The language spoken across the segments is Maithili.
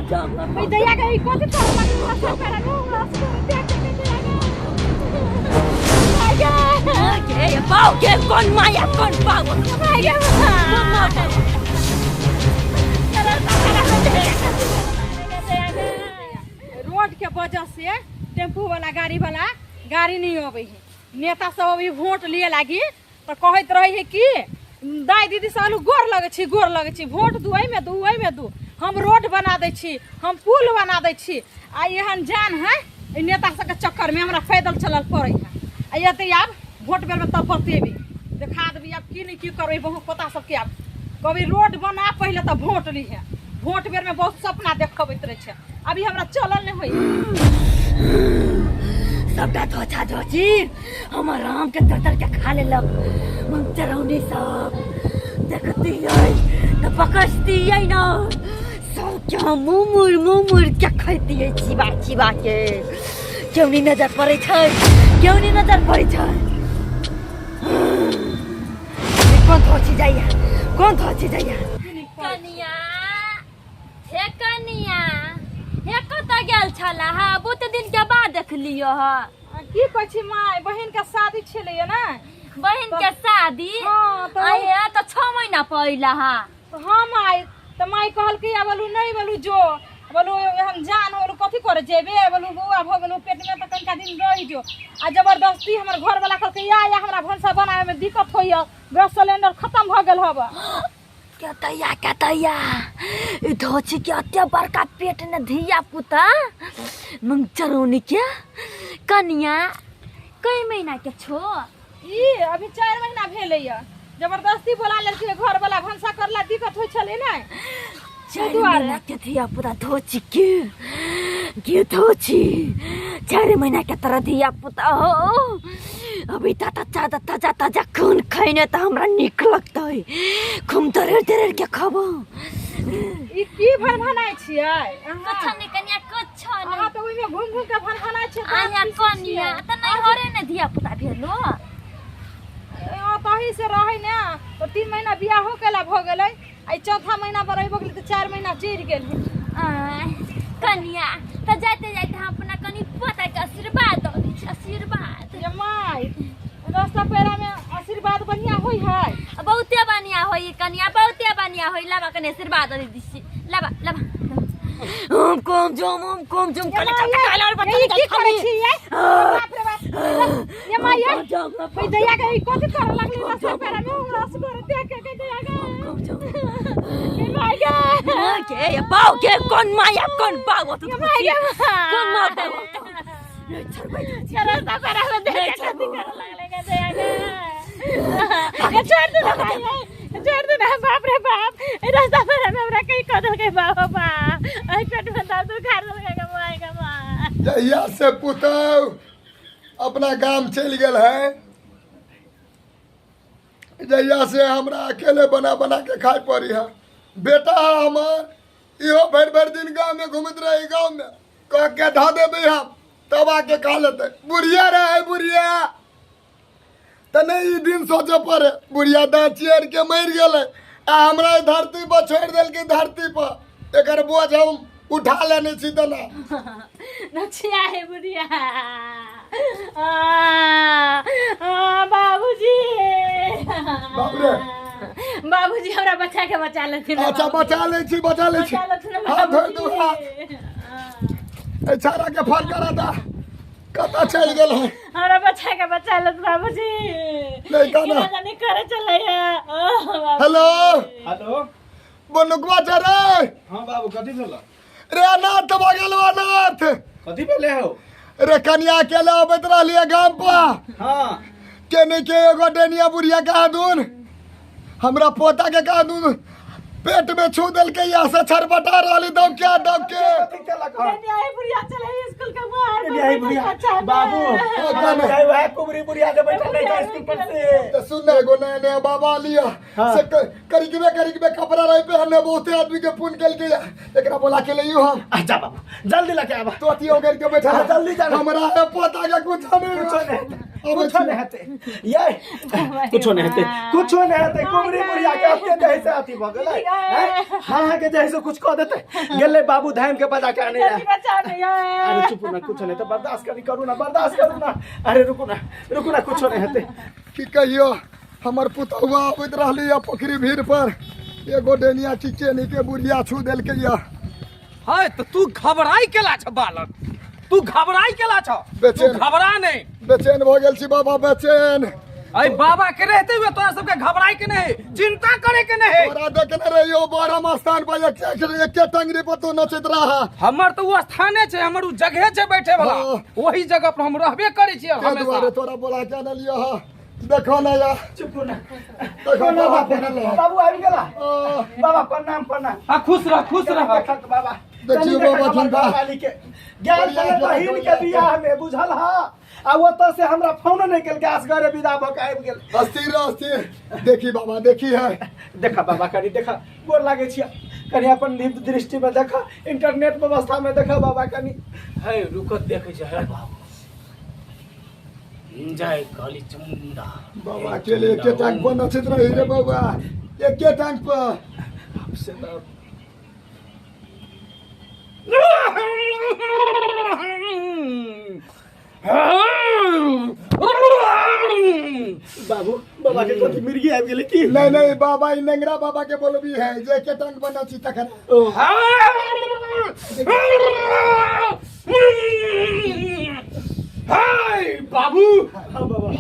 जाम मैं दैया के ई कथी कर लागल रास्ता पेरा में हमरा से देख के दैया के के ये पाव के कोन माया कोन पाव माय गे कोन माया रोड के वजह से टेम्पू वाला गाड़ी वाला गाड़ी नहीं अबै है। नेता सब अभी वोट लिए लागी तऽ कहैत रहै है कि दाइ दीदी सब गोर लगै छी, गोर लगै छी, वोट दू, एहिमे दू, एहिमे दू, हम रोड बना दै छी, हम पुल बना दै छी। आ एहन जान है एहि नेता सबके चक्करमे हमरा पैदल चलल पड़ै है। आ एतै आब वोट बेरमे तब बतेबै, देखा देबै आब की नहि की करबै बहु पोता सबके। आब कभी रोड बना पहिले तऽ वोट लिहे, वोट बेरमे बहुत सपना देखबैत रहै छै। अभी हमरा चलल नहि होइए। सबटा धोछा धोची हमर आम के तर तर के खा लेलक चरौनी सब। देखतियै तऽ पकड़तियै न सबके, हम मुँह मुड़ मुँह मुड़ के खैतियै चिबा चिबा के। केओ नहि नजर पड़ै छै, केओ नहि नजर पड़ै छै। कोन धोची जाइया, कोन धोची जाइया? कनिया, हे कनिया, हे कतऽ गेल छला? हा बहुत दिन के बाद देखलियो ह। की कहै छी माय, बहिन के शादी छलैया ने। बहिन के शादी? हाँ, तऽ आये तऽ 6 महीना पहिला। हा तऽ हाँ माय, तऽ माय कहलकै आ बोलू नहि बोलू जो बोलू हम जान बोलू कथी करे जेबे बोलू, बौआ भऽ गेलौ पेट में तऽ कनिका दिन रहि जो। आ जबरदस्ती हमर घर वाला कहलकै या या हमरा भनसा बनावे में दिक्कत होइया, गैस सिलेंडर खत्म भऽ गेल हबे। कतैया कतैया ई धोची के अते बड़का पेट ने धिया पुता मंगचरौनी के। कनिया, कई महीना के छो? ई अभी 4 महीना भेलैया। जबरदस्ती बोला लेलकै घर वाला, भनसा करला दिक्कत होइ छलै ने। 4 दुआरे। महीना के धिया पुता धोची के के धोची, 4 महीना के तरह धिया पुता हो। अभी ताजा ताजा ताजा ताजा खून खैने तऽ हमरा नीक लगतै, खूब दरेर दरेर के खबो। ई की भनभनाइ छियै अहाँ? कुछो नहि कनिया, कुछो नहि। अहाँ तऽ ओहिमे घुमि घुमि के भनभनाइ छियै। अहाँ दाँत पीसै कनिया छियै। तऽ नहि हरे ने धिया पुता भेलो। हँ, तही से रहै ने तऽ 3 महीना बियाहो केला भऽ गेलै, आ ई चौथा महीना पर अयबो गेलै तऽ 4 महीना जरि गेल। आँय, कनिया तऽ जाइते जाइते हम अपना कनि पोता के आशीर्वाद दऽ दै छी, आशीर्वाद। ये माय, रास्ता पेड़ा में आशीर्वाद बढ़िया होई है? बहुते बढ़िया होई कनिया, बहुते बढ़िया होई। लाबा कनि आशीर्वाद दऽ दै छी, लाबा लाबा। हम कम जम, हम कम जम। ये माय, ये ये की करै छी ये? बाप रे बाप, ये माय, ये भाई दैया के ई कथी करऽ लागलै रास्ता पेड़ा में हमरा से करे देख के के दैया के। ये माय गे, के ये पाव के कोन माया कोन पाव ये माय गे, कोन माया पाव नहीं छोड़बै। ये रास्ता पेड़ा में देख के कथी करऽ लागलै के दैया के। ये छोड़ दे ना भाई, ये छोड़ दे ना। बाप रे बाप, ई रास्ता पेड़ा में हमरा कहीं कह देलकै बाप बाप, एहि पेट में दर्द उखाड़ देलकै गे माय गे माय। जहिया से पुतहु अपना गाम चलि गेल है, जहिया से हमरा अकेले बना बना के खाय पड़ी है। बेटा है हमर, इहो भरि भरि दिन गाँव में घूमैत रही। गाँव में कह के धऽ देबै हम तब आके खा लेतै। बुढ़िया रहे बुढ़िया तऽ नहि ई दिन सोचऽ पड़े। बुढ़िया दाँत चियर के मरि गेलै आ हमरा ई धरती पर छोड़ि देलकै। धरती पर एकर बोझ हम उठा लेने छी तेना। नचिया है बुढ़िया। आ, आ, बाबूजी। बाप रे। बाबूजी, हमरा बच्चा के बचा लेथिन। अच्छा, बचा लै छी, बचा लै छी। बचा लेथिन। हाथ धोइ दू हाथ। बाबूजी। एहि छाड़ा के फोन करा दा, कतऽ चलि गेल है? हमरा बच्चा के बचा लेत बाबूजी। नहीं कहना। केना जानी करे चले है। ओ, बाबूजी। हेलो। हेलो। बनुकवा छै रे। हाँ बाबू, कथी भेल? रे अनाथ भऽ गेल अनाथ। कथी भेले हो? रे कनिया अकेले अबैत रहलियै गाम पर। हाँ। के नहीं के एगो डेनिया बुढ़िया कहा दून हमरा पोता के कहा दून पेट में छू देलकै, यहाँ से छरपटा रहली दौग के दौग के। कथी केलक हन? कनिया है बुढ़िया चले स्कूल के बाहर। कनिया है बुढ़िया। बच्चा ने। बाबू, हमरा बुझाइ वएह कुबरी बुढ़िया जे बैठल रहै छै स्कूल पर से। तो सुन एगो नया नया बाबा लिया। हाँ। से करीबे करीबे कपड़ा रही पे हमने बहुते आदमी के फोन केलकै या। एकरा बोला के लइयो हम। अच्छा बाबू, जल्दी लके आबा। तो अथी हो गेल के बैठा। हाँ, जल्दी जाना। हमरा है पोता के कुछ नहीं। कुछो नहीं। कुछो नहीं हेतै ये कुछो नहीं हेतै, कुछो नहीं हेतै। कुबरी बुढ़िया के अपने जे से अथी भ गेलै हैं? हाँ हाँ के जे से कुछ कह देतै गेलै बाबू धाम के बजा के आने जल्दी बचाओ ने ये। अरे चुप ना, कुछो नहीं तो बर्दाश्त करी करू ना, बर्दाश्त करू ना। अरे रुकू ना, रुकू ना, कुछो नहीं हेतै। की कहियो, हमर पुतहुआ आबैत रहली है पोखरी भीड़ पर, एगो डेनिया चिचेनी के बुढ़िया छू देलकै या। है तो तू घबराई केला छ बालक, तू घबराई केला छ, तू बेचैन। घबरा नहीं। बेचैन भऽ गेल छी बाबा, बेचैन। अरे बाबा के रहते हुए तोरा सबके घबराई के नहीं, चिंता करे के नहीं। तोरा देखने रहियो बारहम स्थान पर एक एके टंगरी पर तू नचैत रहा। हमर तो वो स्थाने छै, हमर उ जगह छै बैठे वाला, हाँ। वही जगह पर हम रहबे करे छियै ताहि हमेशा। दुआरे तोरा बोला के अनलियो ह। देखो ना या। चुप ना। देखो ना बाबा, बनल है। बाबू आबि गेला। आ। बाबा प्रणाम, प्रणाम। हाँ, खुश रह, खुश रह। देखक बाबा। देखियौ कनी बाबा, देखक हमर ठंडा। घरवाली के। गेल छलै बहिन के बियाह में, बुझल ह? आ ओतऽ से हमरा फोन नहि केलकै, असगरे विदा भऽ के आबि गेल। अस्थिर, अस्थिर। देखी बाबा, देखी है। देखा बाबा, कनी देखा, गोर लागै छियै। कनी अपन दिव्य दृष्टि में देखा, इंटरनेट व्यवस्था में देखा बाबा कनी। है रुको, देखै छै, है बाबू। जय काली चमुंडा। बाबा अकेले एके टांग पर नचैत रही रे बाबा, एके टांग पर। से तऽ बाबू, बाबा के कथी मिर्गी आबि गेलै की? नहीं नहीं बाबा, ई नेंगरा बाबा के बोलबी है जे एके टांग पर नची तखन। ओ। हाय बाबू,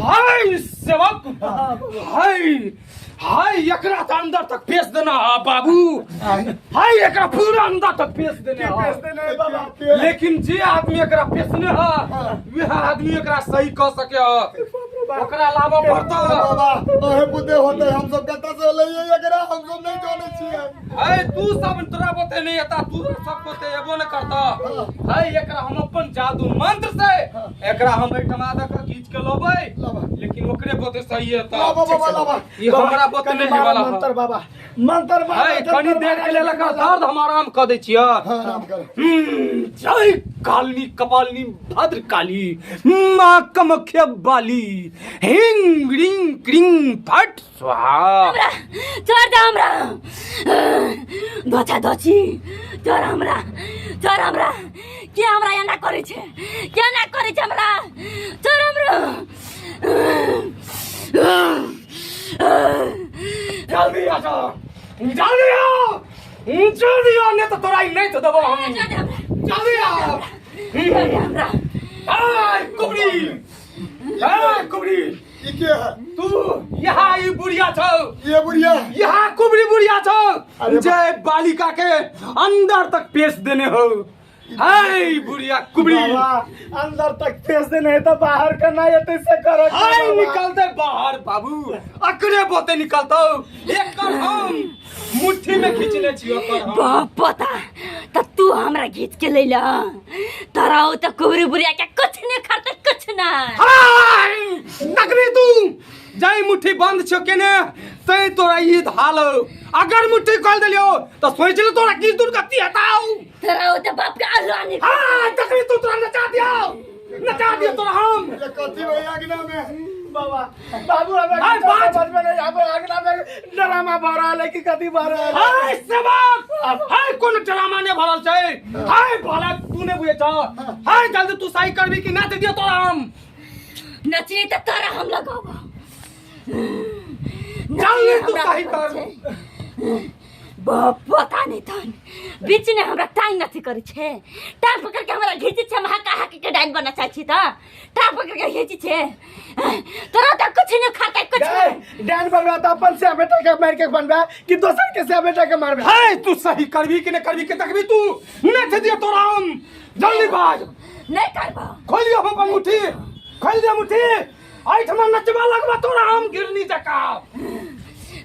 हाय सेवक, हाय हाय, एकरा तऽ अंदर तक पेश देना है बाबू, हाय एकरा पूरा अंदर तक पेश देने है। पेश देने है बाबा? लेकिन जे आदमी एकरा पेशने है वह आदमी एकरा सही कह सके है, ओकरा लाबऽ पड़तौ। बाबा ओहे बुद्धे होते, हम सब कतऽ से लइए एकरा, हम सब नहीं जानै छियै। है तू सब तोरा बोते नहीं आता, तू सब बोते एबो न करता। है एकरा हम अपन जादू मंत्र से एकरा हम एठमा दऽ के घीच के लबै, लेकिन ओकरे बोते सही हेतौ। लाबऽ बाबा, लाबऽ। ई हमरा बोते कनी नहीं हेवाला है। मंत्र बाबा, मंत्र बाबा, है कनी जंतर देर के लेल बाबा। एकर दर्द हम आराम कऽ दै छियै। हाँ, आराम कर। जय कालनी कपालनी भद्र काली माँ कमख्या बाली हिंग रिंग क्रिंग फट स्वाहा। हमरा छोड़ दे, हमरा धोछा धोची, छोड़ हमरा, छोड़ हमरा। के हमरा एना करै छै, के एना करै छै हमरा, छोड़ हमरा। जल्दी आ जा, जल्दी आ, जल्दी आ, नहीं तो तोरा ई नहीं तो देबो हम। छोड़ दे हमरा, जल्दी आ, छोड़ दे हमरा। ए कुबरी, ए कुबरी, ई के है? तू यहाँ ई बुढ़िया छौ। ये बुढ़िया? यहाँ कुबरी बुढ़िया छौ अरे जे बालिका के अंदर तक पेश देने हो। हाय बुढ़िया कुबरी, बाबा अंदर तक फेस देने है तो बाहर का ना एते से करो। हाय निकलते बाहर बाबू, अकरे बोते निकलतो। एकर हम मुट्ठी में खींचने छियो एकर हम। बाप पता त तू हमरा घीच के लैला, तोरा ओ त कुबरी बुढ़िया के कुछ नहीं खरते, कुछ ना। हाय नकली तू जाई मुट्ठी बंद छो केने तै तोरा ई धाल, अगर मुट्ठी खोल देलियो त सोच ले तोरा की दुर्गति हेताउ। तोरा ओ त बाप के अल्लाह ने। हां तकरी तू तोरा नचा दियो, नचा दियो तोरा हम। ये कथी होई अगना में? बाबा, बाबू हमरा हाय, किछो बाज। समझ में नहीं आबे, अगना में ड्रामा भऽ रहल है कि कथी भऽ रहल है? हाय सेवक, हाय कोन ड्रामा ने भरल छै? हाय भला तू ने बुझै छ? हाय जल्दी तू सही करबी कि नाच दियो तोरा हम। नचनी त तोरा हम लगाबो। जल्दी तू सही कर। बाप पता नहीं तहन बीच में हमरा टांग नथी करै छै, टांग पकड़ के हमरा घीचै छै, हम हका हकी के डाइन बना चाहै छी त टांग पकड़ के घीचै छै। तोरा त कुछ नहीं खाता, कुछ नहीं। डाइन बनबा त अपन से बेटा के मार के बनबा कि दोसर के से बेटा के मारबे? हाय तू सही करबी कि नहीं करबी के तकबी तू नच दियो तोरा हम। जल्दी बाज। नहीं करबो। खोल दियो अपन मुट्ठी, खोल दियो मुट्ठी, एहिठमा नचबा लगबा तोरा हम गिरनी जका।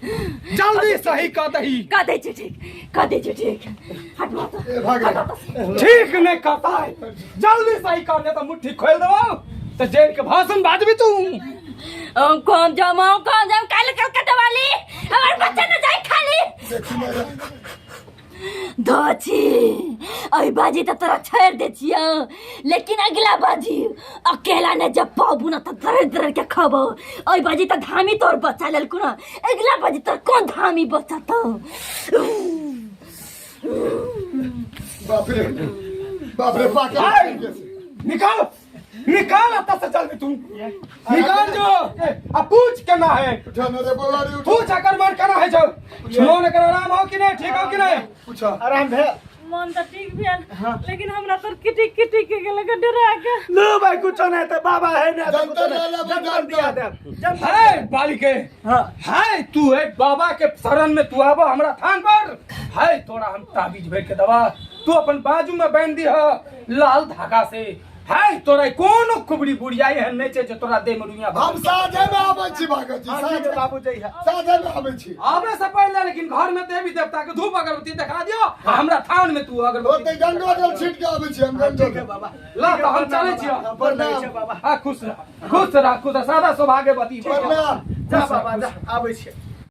जल्दी सही कह दही। कह दै छी ठीक, कह दै छी ठीक। हट माता। ए, भाग रे। ठीक नहीं करता है, जल्दी सही कर दे तो मुट्ठी खोल देबो तो जेल के भाषण बाजबी तू। हम कौन जाम, हम कौन जाम, काल कलकत्ता वाली हमार बच्चा न जाए खाली। देखी ना रे। धोची अई बाजी तऽ तोरा छोड़ि दै छियौ, लेकिन अगला बाजी अकेला ने जब पाबू ना तऽ दरड़ दरड़ के खबो। अई बाजी तऽ धामी तोर बचा लेलकू ना, अगला बाजी तोर कोन धामी बचतौ? बाप रे बाप रे, पाका निकाल निकाल अतः से जल्दी तू निकाल जो। आ पूछ केना है? उठा न रे बौआ रे, उठा। पूछ अकर मन केना है जो मन एकर आराम हो कि नहीं, ठीक हो कि नहीं? पूछा। आराम भेल? मन तऽ ठीक भेल, लेकिन हमरा तर किटिक किटिक के गेल डरा के। लो भाई, कुछो नहीं तो बाबा है ना, तो कुछो जंतर नहीं। ले लेबै, जंतर दिया जंतर। देब, जंतर। है बालिके। हाँ। है तू है बाबा के शरण में तू आबो हमरा थान पर, है तोरा हम ताबीज भर के दवा, तू अपन बाजू में बांध दी लाल धागा से। है तोरा कोनो कुबड़ी बुढ़िया एहन नहीं छै जे तोरा देह में रुइया हम साझे में आबै छी भागत जी। हाँ, ठीक है, साझे बाबू जई है। साझे में आबै छी। आबे से पहले लेकिन घर में देवी देवता के धूप अगरबत्ती देखा दियो आ हमरा थान में तू अगरबत्ती ओते गंगा जल छीट के आबै छी हम, गंगा ठीक है जल। बाबा। ला तो हम चलै छियो। हाँ, प्रणाम बाबा। हाँ, खुश रह खुश रह खुश रह, सादा सौभाग्यवती। प्रणाम। जा बाबा जा, आबै छियै।